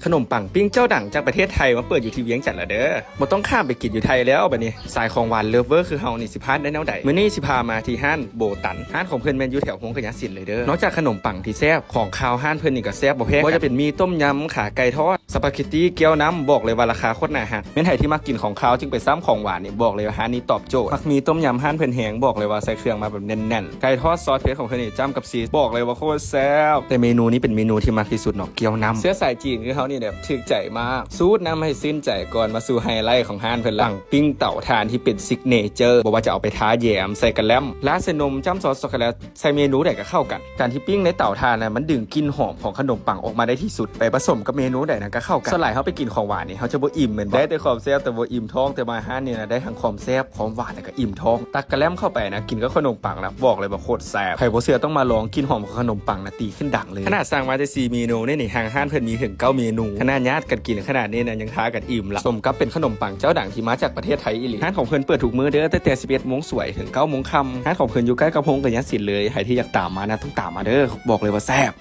ຂະໜົມປັງປີ້ງເຈົ້າດັງຈາກປະເທດໄທມາເປີດຢູ່ທີ່ວຽງຈັນແລ້ວເດີ. ບໍ່ຕ້ອງຂ້າມໄປກິນຢູ່ໄທແລ້ວ ບັດນີ້ສາຍຂອງຫວານເລີຟເວີຄືເຮົານີ້ຊິພາດໄດ້ແນວໃດ? ມື້ນີ້ຊິພາມາທີ່ຮ້ານໂບຕັນ. ຮ້ານຂອງເພິ່ນແມ່ນຢູ່ແຖວໂຮງກະຍະສິນເລີຍເດີ. ນອກຈາກຂະໜົມປັງທີ່ແຊບ, ຂອງຄາວຮ້ານເພິ່ນນີ້ກໍແຊບບໍ່ແພ້. ບໍ່ວ່າຈະເປັນໝີ່ຕົ້ມຍຳ, ຂາໄກ່ທອດ, ສະປາເກັດຕີ, ເກີ້ຽວນ້ຳ, ບອກເລີຍວ່າລາຄາໂຄດໜ້າຮັກ. ແມ່ນໃຜທີ່ມັກກິນຂອງຄາວຈຶ່ງໄປຊໍ້າຂອງຫວານນີ້, ບອກເລີຍວ່າຮ້ານນີ້ຕອບໂຈດ. ມັກໝີ່ຕົ້ມຍຳຮ້ານເພິ່ນແຮງ, ບອກເລີຍວ່າໃສ່ເຄື່ອງມາແບບແໜ້ນໆ. ໄກ່ທອດຊອດເຜັດຂອງເພິ່ນນີ້ຈ້ຳກັບຊີສ, ບອກເລີຍວ່າໂຄດແຊບ. ແຕ່ເມນູນີ້ເປັນເມນູທີ່ມັກທີ່ສຸດເນາະ, ເກີ້ຽວນ້ຳ. ເຊື້ອສາຍຈີນຄືເຮົານີ້ແບບຖືກໃຈມາກ. ສູດນ້ຳໃຫ້ຊື່ນໃຈກ່ອນ, ມາສູ່ໄຮໄລຂອງຮ້ານເພິ່ນລະ. ປັງປີ້ງເຕົາຖ່ານທີ່ເປັນຊິກເນເຈີ, ບໍ່ວ່າຈະເອົາໄປທາແຢມ, ໃສ່ກະແລັມ, ລາດໃສ່ນົມ, ຈ້ຳຊອດຊັອກໂກແລັດ, ໃສ່ເມນູໃດກໍເຂົ້າກັນ. ການທີ່ປີ້ງໃນເຕົາຖ່ານນະ ມັນດຶງກິ່ນຫອມຂອງຂະໜົມປັງອອກມາໄດ້ທີ່ສຸດ, ໄປປະສົມກັບເມນູໃດນະກໍເຂົ້າກັນ. ສ່ວນຫຼາຍເຮົາໄປກິນຂອງຫວານນີ້ ເຮົາຈະບໍ່ອີ່ມແມ່ນບໍ່? ໄດ້ແຕ່ຄວາມແຊບແຕ່ບໍ່ອີ່ມທ້ອງ, ແຕ່ມາຮ້ານນີ້ນະ ໄດ້ທັງຄວາມແຊບ, ຄວາມຫວານ ແລ້ວກໍອີ່ມທ້ອງ. ຕັກກະແລັມເຂົ້າໄປນະ, ກິນກັບຂະໜົມປັງນະ, ບອກເລີຍວ່າໂຄດແຊບ. ໃຜບໍ່ເຊື່ອຕ້ອງມາລອງ, ກິ່ນຫອມຂອງຂະໜົມປັງນະ ຕີຂຶ້ນດັງເລີຍ. ຂະໜາດສັ່ງມາແຕ່ສີ່ເມນູນີ້ນີ້, ທາງຮ້ານເພິ່ນມີເຖິງເກົ້າເມນູ. ຂະໜາດຍາດກັນກິນຂະໜາດນີ້ນະ ຍັງທາກັນອີ່ມລະ. ສົມກັບເປັນຂະໜົມປັງເຈົ້າດັງທີ່ມາຈາກປະເທດໄທອີ່ຫຼີ. ຮ້ານຂອງເພິ່ນເປີດທຸກມື້ເດີ, ຕັ້ງແຕ່ສິບເອັດໂມງສວຍເຖິງເກົ້າໂມງຄ່ຳ. ຮ້ານຂອງເພິ່ນຢູ່ໃກ້ກັບໂຮງກະຍະສິນເລີຍ, ໃຜທີ່ຢາກຕາມມານະ ຕ້ອງຕາມມາເດີ, ບອກເລີຍວ່າແຊບ.